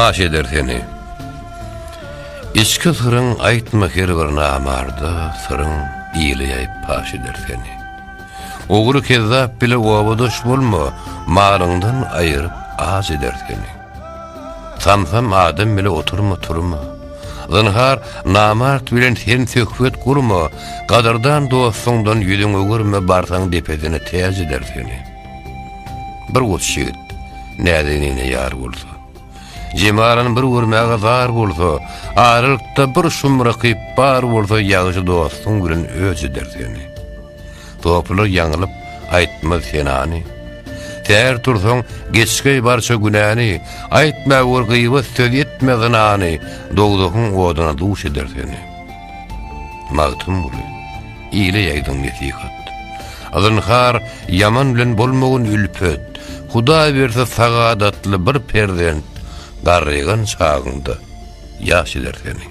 Paş eder seni. Içki syryň aýtma her bir namarda, Syryň ile ýaýyp paş eder seni. Ogry kezzap bile obadaş bolma, Malyňdan aýyryp aç eder seni. Samsam adam bile oturma turma. Zynhar namart bilen sen söhbet gurma, Gadyrdan dostuňdan ýüzüň öwürme, Barsaň depesine täç eder seni. Bir goç ýigit näzenine ýar bolsa, Jemalyn bir görmäge zar bolsa, Aralykda bir şum rakyp bar bolsa, Ýagşy dostuň bilen öç eder seni. Sopylar ýaňylyp, aýtmaz senany. Säher tursaň, geçgeý barça günäni, Aýtma gör gyýbat söz etme zynany, Dowzahyň oduna duş eder seni. Magtymguly, ile ýaýdyň nesihat. Zynhar, ýaman bilen bolmagyn ülpet, Hudaý berse sagadatly bir perzent, Garrygan çagyňda ýaş eder seni.